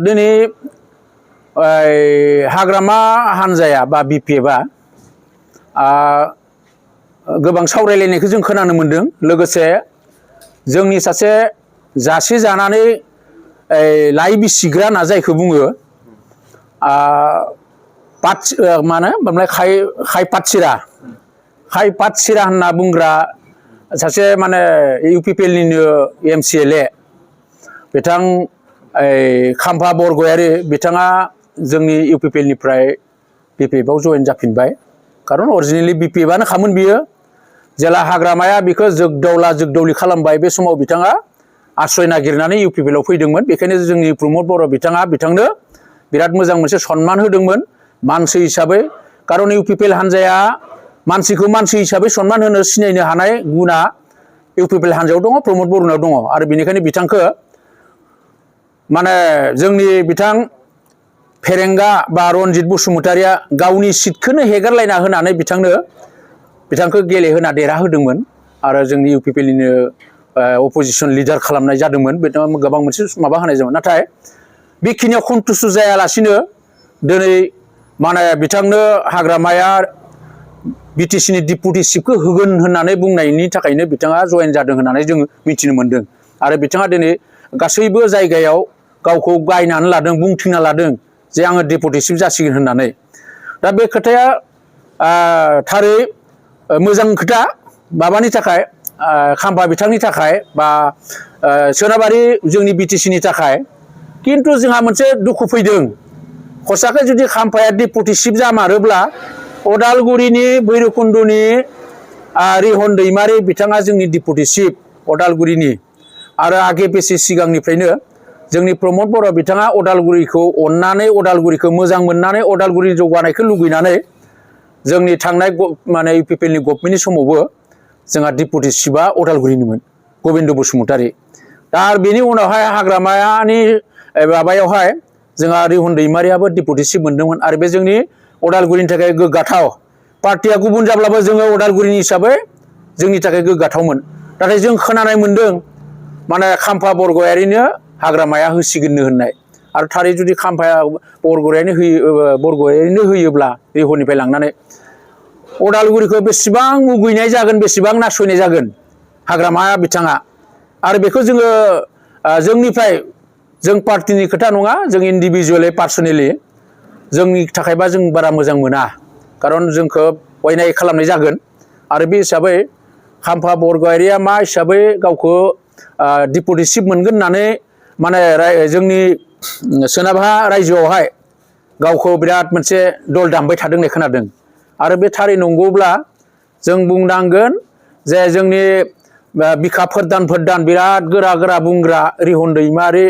दिनै हाग्रामा हानजाया बा बिपिएफआ गोबां सावरायलायनायखौ जों खोनानो मोनदों। लोगोसे जोंनि सासे जासे जानानै लाइ बिसिग्रा होनना जायखौ बुङो खाय पातसिरा होनना बुंग्रा सासे माने इउपिपिएलनिनो एमसिएलए बिथां खाम्फा बरगयारी बिथाङा जोंनि इउपिपिएलनिफ्राय बिपिएफआव जयेन जाफिनबाय। खारन अरिजिनेलि बिपिएफआनो खामोन बियो। जेला हाग्रामाया बिखौ जोगदावलि खालामबाय बे समाव बिथाङा आश्रय नागिरनानै इउपिपिएलआव फैदोंमोन। बेखायनो जोंनि प्रमद बर' बिथाङा बिथांनो बिराद मोजां मोनसे सन्मान होदोंमोन मानसि हिसाबै। खारन इउपिपिएल हान्जाया मानसिखौ मानसि हिसाबै सन्मान होनो सिनायनो हानाय गुना इउपिपिएल हान्जायाव दङ, प्रमद बर'नाव दङ। आरो बेनिखायनो बिथांखौ माने जोंनि बिथां फेरेंगा बा रनजित बसुमतारिया गावनि सिटखौनो हेगारलायना होनानै बिथांखौ गेलेहोना देरहाहोदोंमोन। आरो जोंनि इउपिपिएलनिनो अपोजिसन लिडार खालामनाय जादोंमोन। बिथाङा गोबां मोनसे माबा होनाय जादोंमोन। नाथाय बेखिनियाव खन्थुस्ट जायालासिनो दिनै माने बिथांनो हाग्रामाया बिटिसिनि डिपुटि चिफखौ होगोन होननानै बुंनायनि थाखायनो बिथाङा जयेन जादों होननानै जों मिथिनो मोन्दों। आरो बिथाङा दिनै गासैबो जायगायाव गावखौ गायनानै लादों, बुंथिना लादों जे आङो डिपुटि चिफ जासिगोन होननानै। दा बे खोथाया थारै मोजां खोथा माबानि थाखाय खाम्फा बिथांनि थाखाय बा सोनाबारि जोंनि बिटिसिनि थाखाय। खिन्थु जोंहा मोनसे दुखु फैदों, हसाखै जुदि खाम्फाया डिपुटि चिफ जामारोब्ला अदालगुरिनि भैरबकुन्दनि रिहन दैमारि बिथाङा जोंनि डिपुटि चिफ अदालगुरिनि। आरो आगे बेसे सिगांनिफ्रायनो जोंनि प्रमद बर' बिथाङा अदालगुरिखौ अननानै, अदालगुरिखौ मोजां मोननानै, अदालगुरिनि जौगानायखौ लुबैनानै जोंनि थांनाय माने इउपिपिएलनि गभर्नमेन्टनि समावबो जोंहा डिपुटि चिफआ अदालगुरिनिमोन गबिन्द बसुमतारी। दा बेनि उनावहाय हाग्रामायानि माबायावहाय जोंहा रिहन दैमारियाबो डिपुटि चिफ मोनदोंमोन। आरो बे जोंनि अदालगुरिनि थाखाय गोग्गाथाव। पार्टिया गुबुन जाब्लाबो जोङो अदालगुरिनि हिसाबै जोंनि थाखाय गोग्गाथावमोन। नाथाय जों खोनानाय मोन्दों माने खाम्फा बरगयारिनो हाग्रामाया होसिगोननो होननाय। आरो थारै जुदि खाम्फाया बरगयारिनो होयोब्ला रिहननिफ्राय लांनानै अदालगुरिखौ बेसेबां मुगैनाय जागोन, बेसेबां नासयनाय जागोन हाग्रामाया बिथाङा। आरो बेखौ जोङो जोंनिफ्राय जों पार्टिनि खोथा नङा, जों इन्डिभिजुवेलि पार्सनेलि जोंनि थाखायबा जों बारा मोजां मोना। खारन जोंखौ अयनाय खालामनाय जागोन। आरो बे हिसाबै खाम्फा बरगयारिया मा हिसाबै गावखौ डिपुटि चिफ मोनगोन होननानै माने जोंनि सोनाबहा रायजोआवहाय गावखौ बिराद मोनसे दल दामबाय थादों होननाय खोनादों। आरो बे थारै नंगौब्ला जों बुंनांगोन जे जोंनि बिखा फोरदान बिराद गोरा गोरा बुंग्रा रिहन दैमारि,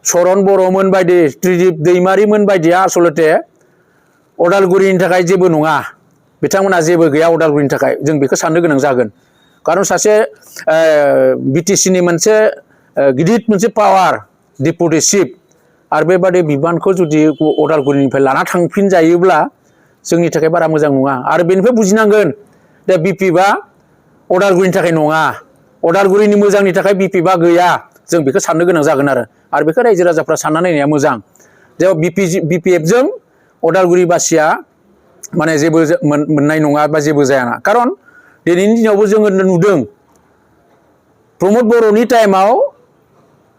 चरन बर'मोन बायदि, त्रिदिप दैमारिमोन बायदिया आसलथे अदालगुरिनि थाखाय जेबो नङा। बिथांमोना जेबो गैया अदालगुरिनि थाखाय। जों बेखौ साननो गोनां जागोन। खारन सासे बिटिसिनि मोनसे गिदिर मोनसे पावार डिपुटि चिफ आरो बेबादि बिबानखौ जुदि अदालगुरिनिफ्राय लाना थांफिनजायोब्ला जोंनि थाखाय बारा मोजां नङा। आरो बेनिफ्राय बुजिनांगोन दा बिपिएफआ अदालगुरिनि थाखाय नङा, अदालगुरिनि मोजांनि थाखाय बिपिएफआ गैया। जों बेखौ साननो गोनां जागोन। आरो बेखौ रायजो राजाफ्रा सानना नायनाया मोजां जे बिपिएफजों अदालगुरि बासिया माने जेबो मोननाय नङा बा जेबो जायाना। खारन दिनैनि दिनावबो जोङो नुदों प्रमद बर'नि टाइमाव,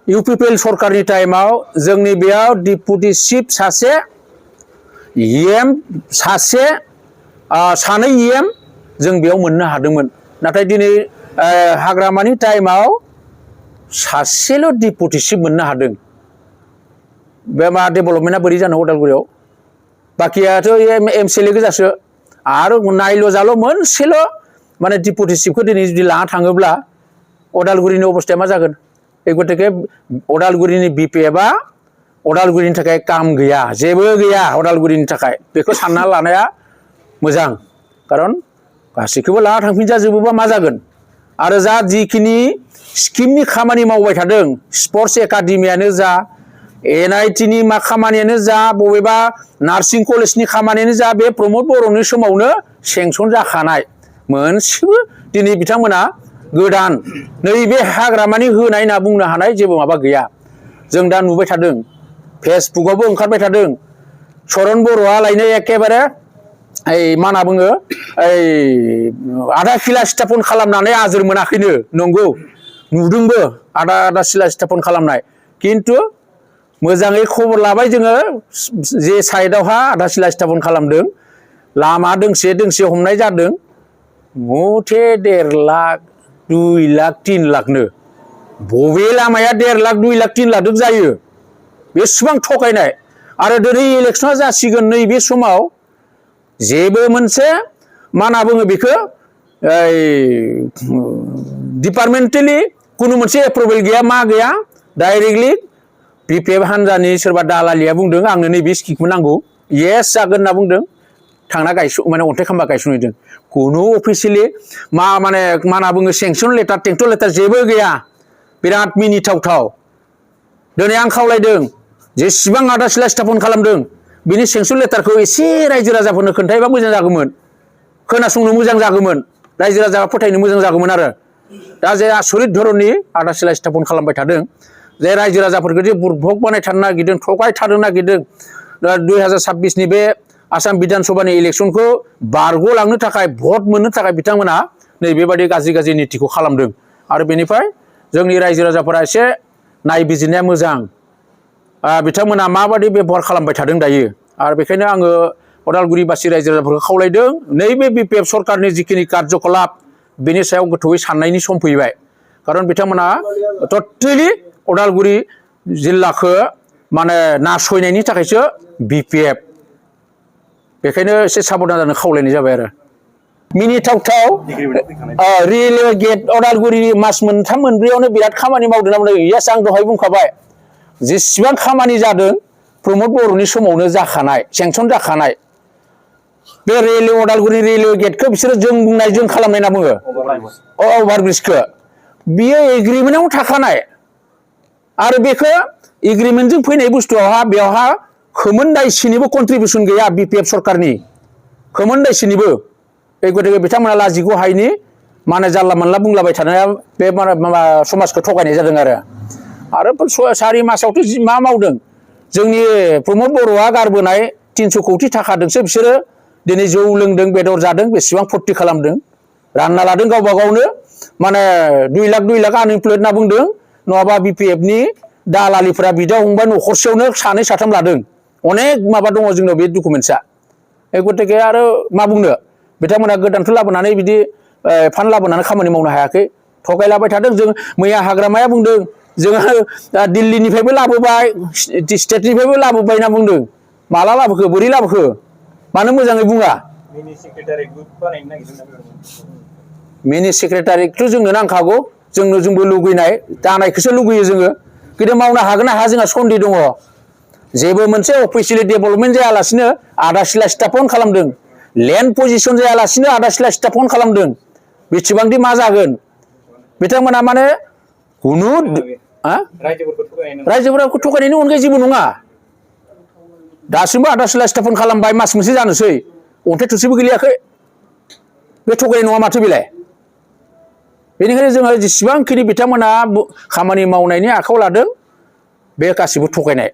इउपिपिएल सरकारनि टाइमाव जोंनि बेयाव डिपुटि चिफ सासे, इएम सासे, सानै इएम जों बेयाव मोननो हादोंमोन। नाथाय दिनै हाग्रामानि टाइमाव सासेल' डिपुटि चिफ मोननो हादों। बे मा डेभेलपमेन्टआ बोरै जानो अदालगुरियाव? बाखियाथ' एमसिएलए गोजासो। आरो नायल' जाल' मोनसेल' माने डिपुटि चिफखौ दिनै जुदि लाना थाङोब्ला अदालगुरिनि अबस्थाया मा जागोन? गतिके अदालगुरिनि बिपिएफआ अदालगुरिनि थाखाय काम गैया, जेबो गैया अदालगुरिनि थाखाय। बेखौ सानना लानाया मोजां। खारन गासैखौबो लाना थांफिनजाजोबोबा मा जागोन? आरो जा जिखिनि स्किमनि खामानि मावबाय थादों, स्पर्ट्स एकाडेमियानो जा, एनआइटिनि मा खामानियानो जा, बबेबा नार्सिं कलेजनि खामानियानो जा, बे प्रमद बर'नि समावनो सेंसन जाखानाय। मोनसेबो दिनै बिथांमोना गोदान नैबे हाग्रामानि होनाय होनना बुंनो हानाय जेबो माबा गैया। जों दा नुबाय थादों फेसबुकआवबो ओंखारबाय थादों चरन बर'आ लायनो एखेबारे मा होनना बुङो आधा खिला स्थापन खालामनानै आजोर मोनाखैनो नंगौ नुदोंबो आधा खिला स्थापन खालामनाय खिन्थु मोजाङै खबर लाबाय जोङो जे साइडआवहा आधा खिला स्थापन खालामदों लामा दोंसे हमनाय जादों मथे 1.5 लाख 2 लाख 3 लाखनो बबे लामाया 1.5 लाख 2 लाख 3 लाख जायो बेसेबां थगायनाय आरो दिनै इलेक्सना जासिगोन नैबे समाव जेबो मोनसे मा होनना बुङो बेखौ डिपार्टमेन्टेलि कुनु मोनसे एप्रुभेल गैया मा गैया डाइरेक्टलि बिपिएफ हानजानि सोरबा दालालिया बुंदों आंनो नैबे स्किमखौ नांगौ येस जागोन होनना बुंदों थांना माने अन्थाइ खाम्बा गायसनहैदों कुनु अफिसियेलि मा होनना बुङो सेंसन लेटार टेंक्ट लेटार जेबो गैया बिराद मिनिथावथाव दिनै आं खावलायदों जेसेबां आधा खिला स्थापन खालामदों बिनि सेंसन लेटारखौ एसे रायजो राजाफोरनो खोन्थायोबा मोजां जागौमोन खोनासंनो मोजां जागौमोन रायजो राजाफ्रा फोथायनो मोजां जागौमोन आरो दा जे आसरित धरननि आधा खिला स्थापन खालामबाय थादों जे रायजो राजाफोरखौ जे बुरबक बानायथारनो नागिरदों थगायथारनो नागिरदों 2026नि बे आसाम बिधान सभानि इलेक्सनखौ बारग'लांनो थाखाय भट मोननो थाखाय बिथांमोना नैबेबादि गाज्रि नीतिखौ खालामदों आरो बेनिफ्राय जोंनि रायजो राजाफोरा एसे नायबिजिरनाया मोजां बिथांमोना माबादि बेबहार खालामबाय थादों दायो आरो बेखायनो आङो अदालगुरिबासि रायजो राजाफोरखौ खावलायदों नैबे बिपिएफ सरकारनि जिखिनि कार्यकलाप बेनि सायाव गोथौयै साननायनि सम फैबाय खारन बिथांमोना टटेलि अदालगुरि जिल्लाखौ माने नासयनायनि थाखायसो बिपिएफ बेखायनो एसे साबधान जानो खावलायनाय जाबाय आरो मिनिथावथाव रेलवे गेट अदालगुरि मास 3 मोनब्रैयावनो बिराद खामानि मावदों ना बुंदों यास आं दहाय बुंखाबाय जेसेबां खामानि जादों प्रमद बर'नि समावनो जाखानाय सेंसन जाखानाय बे अदालगुरि रेलवे गेटखौ बिसोरो जों बुंनाय जों खालामनाय होनना बुङो अभारब्रिजखौ बियो एग्रिमेन्टआव थाखानाय आरो बेखौ एग्रिमेन्टजों फैनाय बुस्थुआवहा बेवहा खोमोन दायसिनिबो कन्ट्रिबिउसन गैया बिपिएफ सरकारनि खोमोन दायसिनिबो गतिके बिथांमोना लाजिगौ हायनि माने जानला मोनला बुंलाबाय थानाया बे समाजखौ थगायनाय जादों आरो 4 मासावथ' मा मावदों जोंनि प्रमद बर'आ गारबोनाय 300 कौटि थाखादोंसो बिसोरो दिनै जौ लोंदों बेदर जादों बेसेबां फुर्ति खालामदों रानना लादों गावबा गावनो माने 2 लाख आनइमप्लयड होनना बुंदों नङाबा बिपिएफनि दालालिफोरा बिदा फंबाय न'खरसेयावनो 2 3 लादों अनेक माबा दङ जोंनाव बे डकुमेन्टसा गतिके आरो मा बुंनो बिथांमोना गोदानथ' लाबोनानै बिदि फान्ड लाबोनानै खामानि मावनो हायाखै थगायलाबाय थादों जों मैया हाग्रामाया बुंदों जोङो दिल्लीनिफ्रायबो लाबोबाय स्टेटनिफ्रायबो लाबोबाय होनना बुंदों माला लाबोखो बोरै लाबोखो मानो मोजाङै बुङा मिनि सेक्रेटारिखौथ' जोंनो नांखागौ जोंबो लुगैनाय दानायखौसो लुगैयो जोङो खिन्थु मावनो हागोन ना हाया जोंहा सन्देह दङ जेबो मोनसे अफिसियेलि डेभेलपमेन्ट जायालासिनो आधा खिला स्थापन खालामदों लेन्ड पजिशन जायालासिनो आधा खिला स्थापन खालामदों बेसेबांदि मा जागोन बिथांमोना माने खुनु रायजोफोरखौ थगायनायनि अनगायै जेबो नङा दासिमबो आधा खिला स्थापन खालामबाय मास मोनसे जानोसै अन्थाइ थरसेबो गोलैयाखै बे थगायनाय नङा माथो बेलाय बेनिखायनो जोङो जेसेबांखिनि बिथांमोना खामानि मावनायनि आखायाव लादों बे गासिबो थगायनाय